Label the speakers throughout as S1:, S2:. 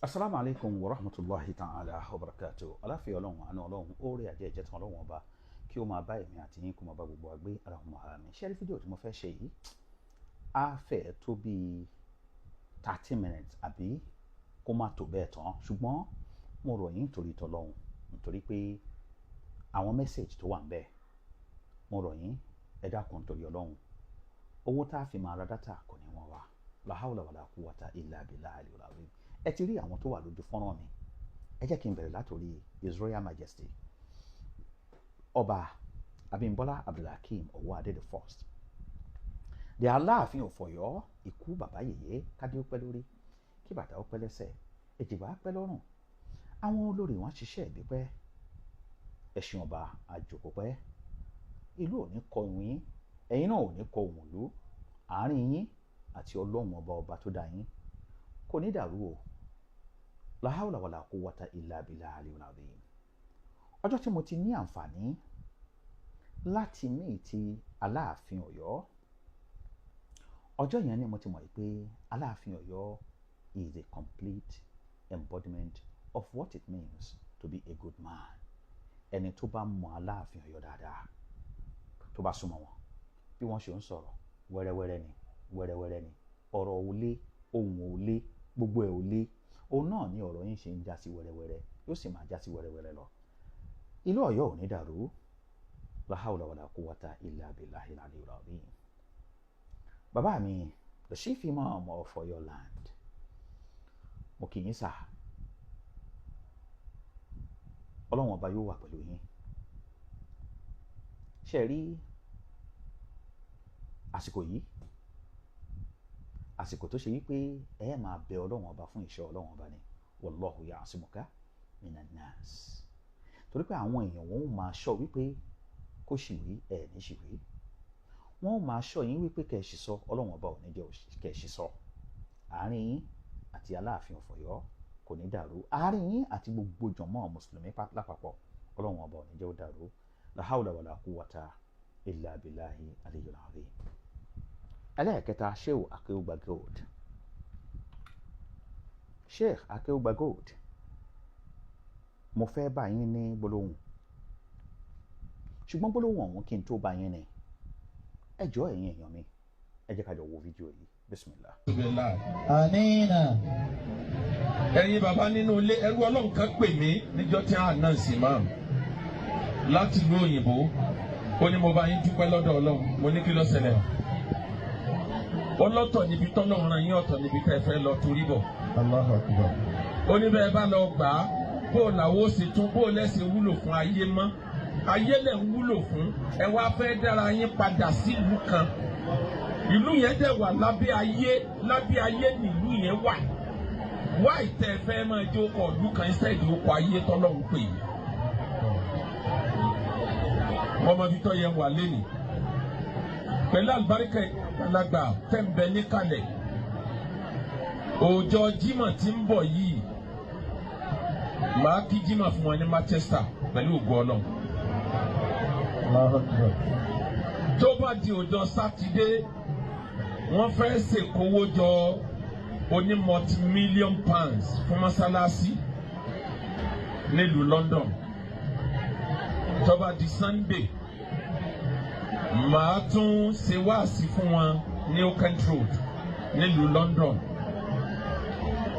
S1: Asalaamu alaykum wa rahmatulahi ta'ala wa barakatu. Aláfíà Ọlọ́run, àánú Ọlọ́run, oore àjẹ́ ìjẹta Ọlọ́run ọba kí ó máa bá èmi àti yín, kó máa bá gbogbo wa gbé. Allahumma àmín. Ṣé rí fídíò tí mo fẹ́ ṣe yìí, á fẹ́ tó bíi 30 minutes àbí kó má tó bẹ́ẹ̀ tán, ṣùgbọ́n mo rọ̀ yín nítorí tọlọ́run, nítorí pé àwọn message tó wà ń bẹ̀, mo rọ̀ yín, ẹ dákun nítorí Ọlọ́run. Owó tá a fi máa ra data kò ní wọ́n wá. La hawla wala quwwata illa billahi al-aliyyil azim. Ẹ ti rí àwọn tó wà lójú fọ́nrán mi. Ẹ jẹ́ kí n bẹ̀rẹ̀ látòrí His Royal Majesty Ọba Abímbọ́lá Abdulhakeem Ọwọ́adé the First, the Aláàfin of Ọ̀yọ́. Ikú bàbá yèyé, kádé ó pẹ́ lórí, kí bàtà ó pẹ́ lẹ́sẹ̀, èjìgbà á pẹ́ lọ́rùn, àwọn olórí wọn ṣiṣẹ́ ìbí pẹ́, ẹṣin ọba àjòkó pẹ́. Ìlú ò ní kọ ìwọ̀n yín, ẹ̀yin náà ò ní kọ òun ìlú. Àárín yín àti Ọlọ́run ọba, ọba tó dá yín, kò ní dàrú o. La hawla wala quwwata illa billahi al-aliyyil azim. Ọjọ́ tí mo ti ní àǹfààní láti meet Aláàfin Ọ̀yọ́, ọjọ́ yẹn ni mo ti mọ̀ pé Aláàfin Ọ̀yọ́ is a complete embodiment of what it means to be a good man. Ẹni tó bá mọ Aláàfin Ọ̀yọ́ dáadáa, tó bá súnmọ́ wọn, bí wọ́n ṣe ń sọ̀rọ̀, wẹ́rẹ́wẹ́rẹ́ ni, wẹ́rẹ́wẹ́rẹ́ ni. Ọ̀rọ̀ ò lé, ohùn ò lé, gbogbo ẹ̀ ò lé. Òun náà ni ọ̀rọ̀ yín ṣe ń já sí wẹ́rẹ́wẹ́rẹ́, yóò sì máa já sí wẹ́rẹ́wẹ́rẹ́ lọ. Ìlú Ọ̀yọ́ ò ní dàrú. La hawla wala quwwata illa billahi al-aliyyil azim. Bàbá mi, the Chief Imam of Ọ̀yọ́ land, mo kì í sà. Ọlọ́run ọba yóò wà pẹ̀lú yín. Ṣe rí àsìkò yìí, àsìkò tó ṣe wípé ẹ máa bẹ Ọlọ́run ọba fún ìṣọ́ Ọlọ́run ọba ni. Wallahu ya'simuka minan nas. Torí pé àwọn èèyàn, wọn ó máa ṣọ́ wípé kó sì wí, ẹ ní sì wí. Wọ́n ó máa ṣọ́ yín wípé kẹ́ ẹ sì sọ. Ọlọ́run ọba ò ní jẹ́ kẹ́ ẹ sì sọ. Àárín yín àti Aláàfin of Ọ̀yọ́ kò ní dàrú. Àárín yín àti gbogbo jọmọ́ mùsùlùmí lápapọ̀, Ọlọ́run ọba ò ní jẹ́ ó dàrú. La hawla wala quwwata illa billahi aliyyil azim. Ẹlẹ́ẹ̀kẹta, Sheikh Akeugba Gold. Sheikh Akeugba Gold, mo fẹ́ bá yín ní gbólóhùn, ṣùgbọ́n gbólóhùn ọ̀hún, kí n tó bá yín ní, ẹ jọ̀ọ́, ẹ̀yin èèyàn mi, ẹ jẹ́ ká jọ wo fídíò yìí. Bismillah.
S2: Amina.
S3: Ẹ̀yin bàbá nínú ilé, ẹrú Ọlọ́run kan pè mí níjọ́ tí a náà sì máa láti ìlú òyìnbó. Ó ní mo bá yín dúpẹ́ lọ́dọ̀ Ọlọ́run. Mo ní kí ló ṣẹlẹ̀? Ọlọ́tọ̀ níbi tọ́lọ́run rán yín, ọ̀tọ̀ níbi tẹ́ ẹ fẹ́ lọ torí bọ̀.
S2: Allahu Akbar.
S3: Ó ní bẹ́ẹ̀ bá lọ gbà á, bó làwọn ó sì tún bó lẹ́sẹ̀ wúlò fún ayé mọ́. Ayé lẹ̀ ń wúlò fún, ẹ wá fẹ́ dára yín padà sílùú kan. Ìlú yẹn dẹ̀ wà lábẹ́ ayé, lábẹ́ ayé nílùú yẹn wà. Wá ìtẹ́ fẹ́ máa jó kọ ìlú kan instead ó kọ ayé tọ́lọ́run pè yìí. Ọmọ ibi tó yẹ wà lẹ́nìí pẹ̀lú àlùbáríkà àgbàlagbà tẹ̀ ń bẹ níkàlẹ̀. Ọjọ́ Jímọ̀ tí ń bọ̀ yìí, màá kí Jímọ̀ fún wọn ní Manchester pẹ̀lú ògo Ọlọ́run.
S2: Allahu Akbar.
S3: Tó bá di ọjọ́ Sátidé, wọ́n fẹ́ ṣèkówó jọ oní multi-million pounds fún mọ́sálásí nílùú London. Tó bá di Sunday, màá tún ṣe wáàsí fún wọn ní Oakend Road nílùú London.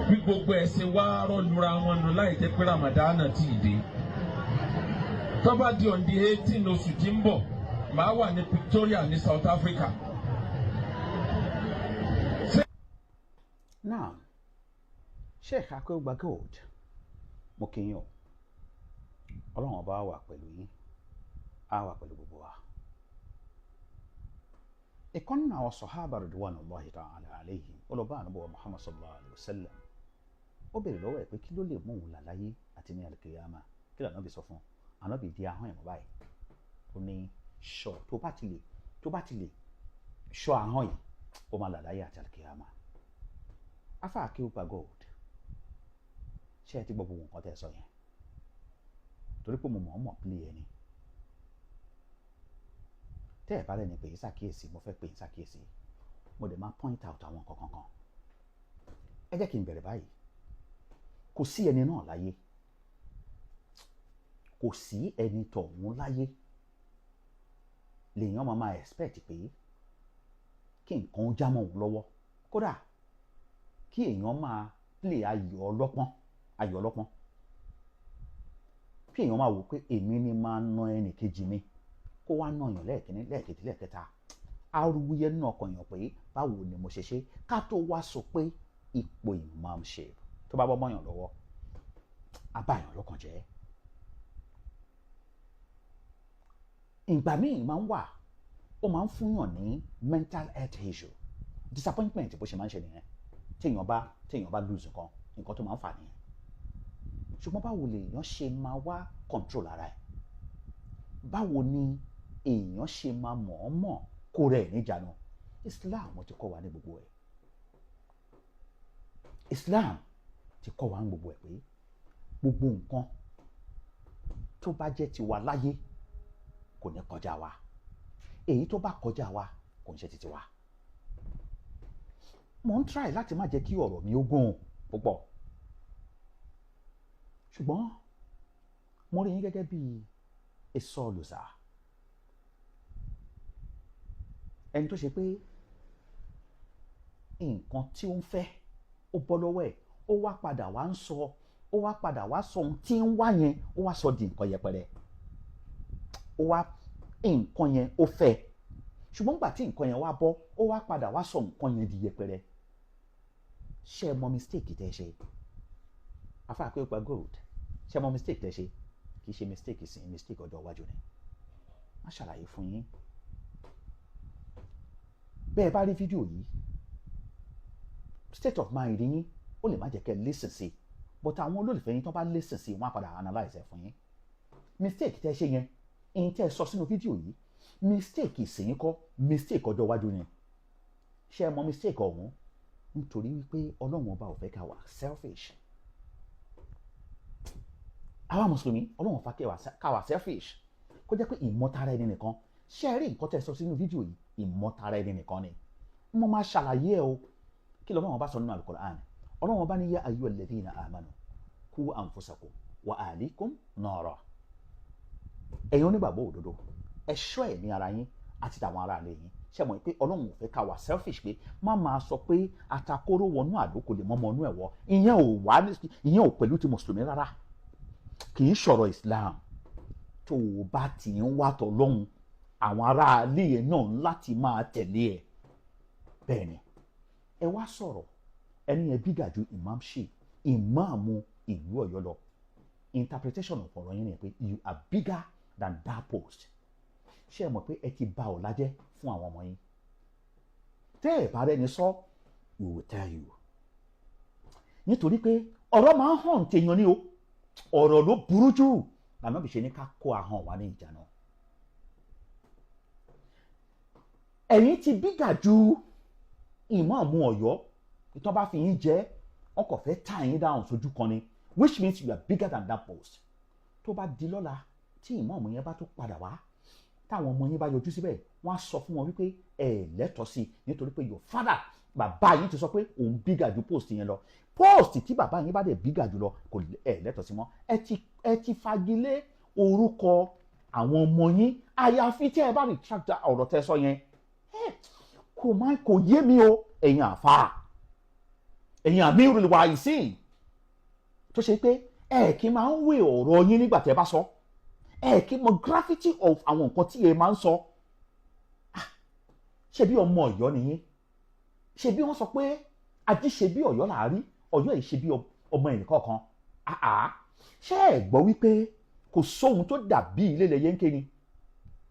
S3: Bí gbogbo ẹ̀ ṣe wá rọ́lura wọn nù láì jẹ́ pé Ramadana ti dé. Tó bá di on the 18 oṣù tí ń bọ̀, màá wà ní Pretoria ní South Africa.
S1: Now, Sheikh Akeugba Gold, mo kí yín o. Ọlọ́run ọba wà pẹ̀lú yín, á wà pẹ̀lú gbogbo wa. Ìkan nínú àwọn sọ̀hábà ridwanullahi ta'ala alayhim, ọlọ́ba ànábì wa Muhammad sallallahu alayhi wa sallam, ó béèrè lọ́wọ́ ẹ̀ pé kí ló lè mú òun là láyé àti ní alkiyama? Kí lànà bí sọ fún ànábì? Di ahọ́n ẹ̀ mọ́ báyìí. Ó ní ṣọ́, tó bá ti lè ṣọ́ ahọ́n yìí, ó máa là láyé àti alkiyama. Afa Akeugba Gold, ṣé ẹ ti gbọ́ gbogbo nǹkan tẹ́ ẹ sọ yẹn? Torí pé mo mọ̀ ọ́ mọ̀ pílé ẹni tẹ́ ẹ̀ bá lẹ́ni pè é ṣàkíyèsí, mo fẹ́ pè é ṣàkíyèsí, mo dẹ̀ máa point out àwọn nǹkan kankan. Ẹ jẹ́ kí n bẹ̀rẹ̀ báyìí. Kò sí ẹni náà láyé, kò sí ẹni tọ̀hún láyé lèèyàn máa expect pé kí nǹkan já mọ́ òun lọ́wọ́. Kódà kí èèyàn máa play ayò ọlọ́pọ́n, ayò ọlọ́pọ́n, kí èèyàn máa wò pé èmi ni máa na ẹnì kejì mi, kó wá nà yàn lẹ́ẹ̀kínní, lẹ́ẹ̀kejì, lẹ́ẹ̀kẹta, arúgbóyè nínú ọkàn yàn pé báwo ni mo ṣe ṣe, ká tó wá sọ pé ipò imamship tó bá bọ́ mọ́yàn lọ́wọ́, á bá yàn lọ́kàn jẹ́. Ìgbà míì máa ń wà, ó máa ń fúnyàn ní mental health issue, disappointment. Bó ṣe máa ń ṣe nìyẹn. Téèyàn bá lose nǹkan, nǹkan tó máa ń fà nìyẹn. Ṣùgbọ́n báwo lèèyàn ṣe máa wá control ara ẹ̀? Báwo ni èèyàn ṣe máa mọ̀ọ́mọ̀ kó rẹ̀ níjànú? Islam ti kọ́ wa ní gbogbo ẹ̀. Islam ti kọ́ wa ní gbogbo ẹ̀ pé gbogbo nǹkan tó bá jẹ́ tiwa láyé kò ní kọjá wa. Èyí tó bá kọjá wa kò ń ṣe titi wa. Mo ń try láti má jẹ́ kí ọ̀rọ̀ mi ó gùn púpọ̀, ṣùgbọ́n mo rí yín gẹ́gẹ́ bí èso olùsà, ẹni tó ṣe pé nǹkan tí ó ń fẹ́ ó bọ́ lọ́wọ́ ẹ̀, ó wá padà wá ń sọ, ó wá padà wá sọ ohun tí ń wá yẹn, ó wá sọ di nǹkan yẹpẹrẹ. Ó wá nǹkan yẹn ó fẹ́, ṣùgbọ́n gbà tí nǹkan yẹn wá bọ́, ó wá padà wá sọ nǹkan yẹn di yẹpẹrẹ. Ṣé ẹ mọ mistake tẹ́ ṣe, afa àpéjọpọ̀ gold? Ṣé ẹ mọ mistake tẹ́ ṣe? Kì í ṣe mistake sí, mistake ọjọ́ iwájú ni. Má ṣàlàyé fún yín. Bẹ́ẹ̀ bá rí fídíò yìí, state of mind yín ó lè má jẹ́ kẹ́ listen sí, but àwọn olólùfẹ́ yín tó bá listen sí, wọ́n á padà analyse ẹ̀ fún yín. Mistake tẹ́ ṣe yẹn, ìyẹn tẹ́ sọ sínú fídíò yìí, mistake ìsìn kọ́, mistake ọjọ́ iwájú ni. Ṣé ẹ mọ mistake ọ̀hún? Nítorí wípé Ọlọ́run Ọba ò fẹ́ ká wà selfish. Àwa mùsùlùmí, Ọlọ́run fẹ́ ká wà selfish, kó jẹ́ pé ìmọ̀tara ẹni nìkan. Ṣé ẹ rí nǹkan tẹ́ sọ sínú fídíò yìí? Ìmọ̀tara ẹni nìkan ni. Mo máa ṣàlàyé ẹ o. Kí lọ́wọ́n bá sọ nínú Al-Qur'an? Ọlọ́run bá ní يا أيها الذين آمنوا قوا أنفسكم وأهليكم نارا. Ẹ̀yin onígbàgbọ́ òdodo, ẹ ṣọ́ ẹ̀mí ara yín àti tàwọn ará ilé yín. Ṣe mọ̀ pé Ọlọ́run ò fẹ́ ká wà selfish, pé má máa sọ pé atakóró wọnú àdó kò lè mọ́mọ́ inú ẹ̀ wọ́. Ìyẹn ò wá, ìyẹn ò pẹ̀lú ti mùsùlùmí rárá, kì í ṣọ̀rọ̀ Islam. Tó o bá ti ń wá tọlọ́hun, àwọn ará ilé yẹn náà láti máa tẹ̀lé ẹ. Bẹ́ẹ̀ ni ẹ wá sọ̀rọ̀, ẹni yẹn bigger ju imamship, ìmáàmù ìlú Ọ̀yọ́ lọ. Interpretation of ọ̀rọ̀ yẹn ni pé you are bigger than that post. Ṣé ẹ mọ̀ pé ẹ ti bà ọ̀la jẹ́ fún àwọn ọmọ yín? Tẹ́ ẹ bá rẹ́ni sọ, we will tell you, nítorí pé ọ̀rọ̀ máa ń hàn téèyàn ní o. Ọ̀rọ̀ ló burú jù lànà bí ṣe ní ká kó ahọ́n wa ní ìjánu. Ẹ̀yin ti bigger ju ìmáàmù Ọ̀yọ́. Tó bá fi yín jẹ́, wọn kò fẹ́ tie yín down sójú kan ni, which means you are bigger than that post. Tó bá di lọ́la, tí ìmáàmù yẹn bá tó padà wá, táwọn ọmọ yín bá yọjú síbẹ̀, wọ́n á sọ fún wọn wípé ẹ lẹ́tọ̀ọ́ sí i, nítorí pé your father, bàbá yín ti sọ pé òun bigger ju post yẹn lọ. Post tí bàbá yín bá dẹ̀ bigger jù lọ, kò ẹ lẹ́tọ̀ọ́ sí mọ́. Ẹ ti fagilé orúkọ àwọn ọmọ yín, àyàfi tí ẹ bá retract ọ̀rọ̀ tẹ́ sọ yẹn. Kò má kò yé mi o. Ẹ̀yin àfa, ẹ̀yin amirul waisin, tó ṣe pé ẹ kì í máa ń wé ọ̀rọ̀ yín nígbà tí ẹ bá sọ, ẹ kì í mọ gravity of àwọn nǹkan tí ẹ máa ń sọ. Ṣé bí ọmọ Ọ̀yọ́ nìyí? Ṣé bí wọ́n sọ pé ají ṣe bí Ọ̀yọ́ là á rí, Ọ̀yọ́ yìí ṣe bí ọmọ ẹnìkọ̀ọ̀kan? Ṣé ẹ gbọ́ wípé kò sóhun tó dàbí ilé lẹyẹ ń ké ni?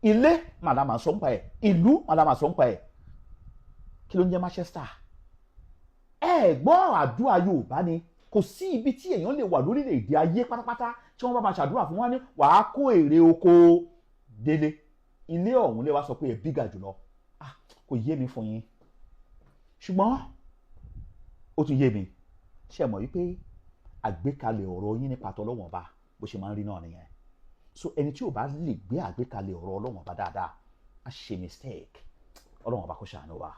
S1: Ilé màdàmà sọ ń pa ẹ, ìlú màdàmà sọ ń pa ẹ. Kí ló ń jẹ́ Manchester? Ẹ gbọ́ àdúrà Yorùbá ni, kò sí ibi tí èèyàn lè wà lórílẹ̀‐èdè ayé pátápátá tí wọ́n bá máa ṣàdúrà fún wa ní wàá kó èrè oko délé. Ilé ọ̀hún lè wá sọ pé ẹ bigger jùlọ. Ah, kò yé mi fún yín, ṣùgbọ́n ó tún yé mi. Ṣe mọ̀ wípé àgbékalẹ̀ ọ̀rọ̀ yín nípa tọlọ́wọ̀n ọba, bó ṣe máa ń rí náà nìyẹn. So ẹni tí ò bá lè gbé àgbékalẹ̀ ọ̀rọ̀ Ọlọ́wọ̀n ọba dáadáa á ṣe mistake. Ọlọ́wọ̀n ọba kó ṣàánú wa.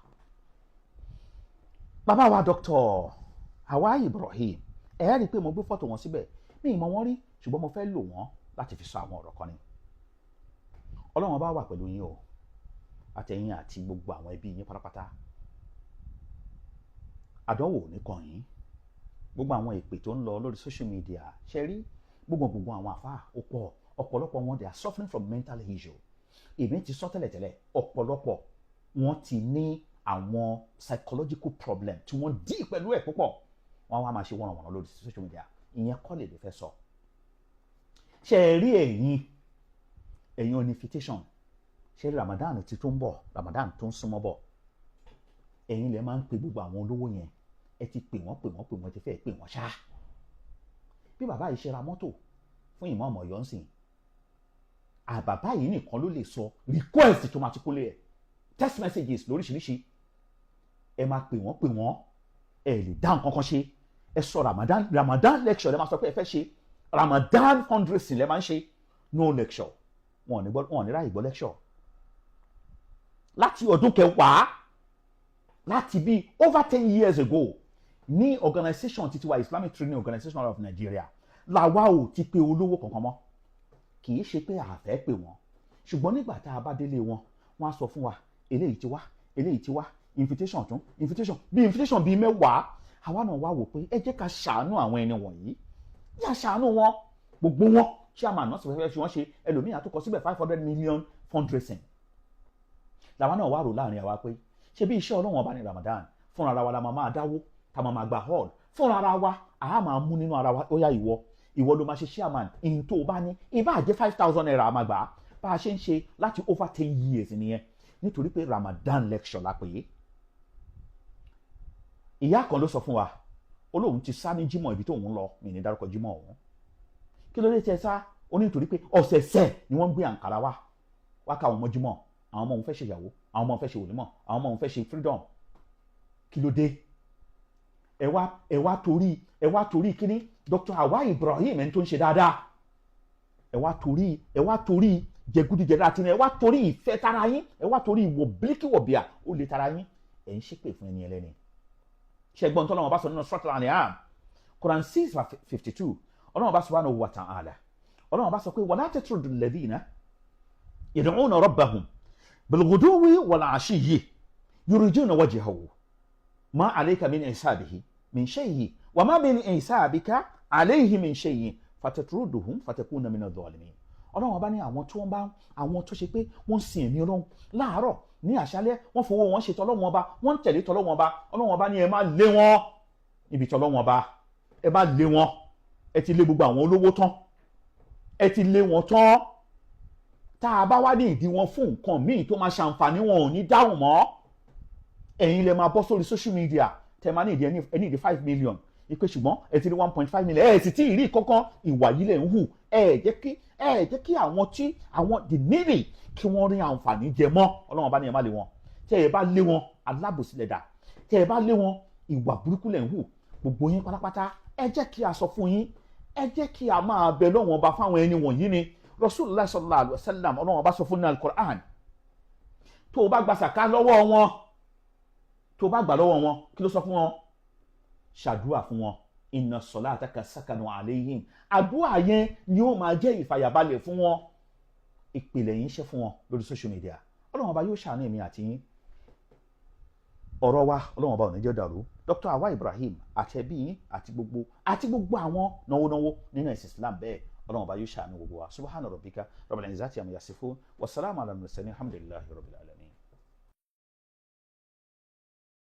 S1: Bàbá wa Dr. Hawa Ibrahim Ẹ rí i pé mo gbé fọ́tò wọn síbẹ̀, mi ì mọ̀ wọ́n rí, ṣùgbọ́n mo fẹ́ lò wọ́n láti fi sọ àwọn ọ̀rọ̀ kan ni. Ọlọ́run bá wà pẹ̀lú yín o, àtẹ̀yìn àti gbogbo àwọn ẹbí yín pátápátá. Àdánwò ò ní kàn yín. Gbogbo àwọn èpè tó ń lọ lórí social media, ṣe rí gbogbo gbogbo àwọn àfáà ó pọ̀, ọ̀pọ̀lọpọ̀ wọn, they are suffering from mental issue. Èmi ti sọ tẹ́lẹ̀tẹ́lẹ̀, ọ̀pọ̀lọpọ̀ wọn ti ní àwọn psychological problem tí wọ́n dí pẹ̀lú ẹ̀ púpọ̀. Wọ́n wá máa ṣe wọ́nranwọ̀nran lórí social media. Ìyẹn kọ́ lè fẹ́ sọ. Ṣe é rí ẹ̀yin oní invitation, ṣe rí Ramadan ti tó ń bọ̀, Ramadan tó ń súnmọ́ bọ̀, ẹ̀yin lẹ máa ń pe gbogbo àwọn olówó yẹn. Ẹ ti pè wọ́n, pè wọ́n, pè wọ́n, ti fẹ́ pè wọ́n ṣá. Bí bàbá yìí ṣe ra mọ́tò fún ìmọ̀ọ́mọ̀ Ọ̀yọ́ ń sìn, àbàbá yìí nìkan ló lè sọ request tó máa ti kólé ẹ̀, text messages lóríṣiríṣi. Ẹ máa pè wọ́n, pè wọ́n, ẹ lè dá nǹkan kan ṣe. Ẹ sọ Ramadan lecture lẹ máa sọ pé ẹ fẹ́ ṣe, Ramadan fundraising lẹ máa ń ṣe, no lecture. Wọn ò ní gbọ́, wọn ò ní ráyè gbọ́ lecture. Láti ọdún kẹwàá, láti bí over 10 years ago, ní organisation títí wa, Islamic Training Organization of Nigeria, làwa ò ti pe olówó kankan mọ́. Kì í ṣe pé a fẹ́ pè wọ́n, ṣùgbọ́n nígbà tá a bá délé wọn, wọ́n á sọ fún wa, eléyìí ti wá, eléyìí ti wá, invitation tún invitation, bí invitation bíi 10. Àwa náà wá wò pé ẹ jẹ́ ká ṣàánú àwọn ẹni wọ̀nyí, yà ṣàánú wọn. Gbogbo wọn, chairman náà sì fẹ́ fi wọ́n ṣe, ẹlòmíì àtúkọ síbẹ̀, 500 million fundraising. Làwa náà wá rò láàrin àwa pé ṣé bí iṣẹ́ Ọlọ́run Ọba ní Ramadan, fúnra ara wa la máa máa dáwó, tá máa máa gba hall fúnra ara wa, àá máa mú nínú ara wa. Ó yá, ìwọ, ìwọ ló máa ṣe chairman. Ìyìn tó o bá ní, ìbá jẹ́ ₦5,000, a máa gbà á. Bá a ṣe ń ṣe láti over 10 years nìyẹn, nítorí pé Ramadan lecture la pè é. Ìyá kan ló sọ fún wa, ó lóun ti sá ní jímọ̀ ibi tó òun lọ. Mi ní dárúkọ jímọ̀ ọ̀hún. Kí ló dé tẹ sá? Ó ní nítorí pé ọ̀sẹ̀ẹ̀sẹ̀ ni wọ́n ń gbé àǹkárá wá wá ká àwọn ọmọ jímọ̀, àwọn ọmọ òun fẹ́ ṣe ìyàwó, àwọn ọmọ òun fẹ́ ṣe wòlímọ̀, àwọn ọmọ òun fẹ́ ṣe freedom. Kí ló dé? Ẹ wá torí kíní Dr. Awa Ibrahim, ẹni tó ń ṣe dáadáa, ẹ wá torí jẹgúdújẹrá tí ẹ wá torí ìfẹ́ tara yín, ẹ wá torí ìwò bíríkì wọ̀bìà ó lè tara yín, ẹ ń ṣépè fún ẹni ẹlẹ́ni. Ṣẹgbọ́n tó lọ́wọ́ bá sọ nínú Suratul An'am, Quran 6:52, Ọlọ́run bá subhanahu wa ta'ala, Ọlọ́run bá sọ pé wala tatrudul ladhina yad'una rabbahum bilghuduwi wal ashiyyi yuriduna wajhahu ma alayka min hisabihi min shay'in wa ma min hisabika alayhi min shay'in fatatruduhum fatakuna mina dhalimin. Ọlọ́run ọba ní àwọn tí wọ́n bá, àwọn tó ṣe pé wọ́n sin ẹ̀mí Ọlọ́run láàárọ̀ ní àṣálẹ́, wọ́n fowó wọn ṣe tọ́lọ́run Ọba, wọ́n ń tẹ̀lé tọ́lọ́run Ọba. Ọlọ́run Ọba ní ẹ má lé wọn níbi tọ́lọ́run Ọba, ẹ má lé wọn. Ẹ ti lé gbogbo àwọn olówó tán, ẹ ti lé wọn tán. Tá a bá wá ní ìdí wọn fún nǹkan míì tó máa ṣàǹfààní, wọn ò ní dáhùn mọ́. Ẹ̀yin lè máa bọ́ sórí social media, tẹ máa ní ìdí ẹni ìdí 5 million ìpè, ṣùgbọ́n ẹ ti rí 1.5 million, ẹ sì tí ì rí kankan. Ìwà yìí lẹ̀ ń hù. Ẹ jẹ́ kí àwọn tí àwọn the needy kí wọ́n rí àǹfààní jẹ mọ́. Ọlọ́run bá ní ẹ má lé wọn. Tẹ́ ẹ bá lé wọn, alábòsí lẹ̀ dà. Tẹ́ ẹ bá lé wọn, ìwà burúkú lẹ̀ ń hù, gbogbo yín pátápátá. Ẹ jẹ́ kí a sọ fún yín, ẹ jẹ́ kí a máa bẹ lọ́wọ́n ọba fáwọn ẹni wọ̀nyí ni. Rasulullah sallallahu alaihi wasallam, Ọlọ́run ọba sọ fún ní Al-Qur'an, tó o bá gba sàká lọ́wọ́ wọn, tó o bá gbà lọ́wọ́ wọn, kí ló sọ fún wọn? Ṣàdúrà fún wọn. Inna salataka sakanu alayhim. Àdúrà yẹn ni ó máa jẹ́ ìfàyàbalẹ̀ fún wọn. Ìpìlẹ̀ yín ṣe fún wọn lórí social media. Ọlọ́run Ọba yóò ṣàánú èmi àti yín. Ọ̀rọ̀ wa, Ọlọ́run Ọba ò ní jẹ́ dàrú. Dr. Awa Ibrahim àti ẹbí yín àti gbogbo àwọn náwó náwó nínú ẹ̀sìn Islam bẹ́ẹ̀, Ọlọ́run Ọba yóò ṣàánú gbogbo wa. Subhana rabbika rabbil izzati amma yasifun, wasalaamu ala mursalin, alhamdulillahi rabbil alamin.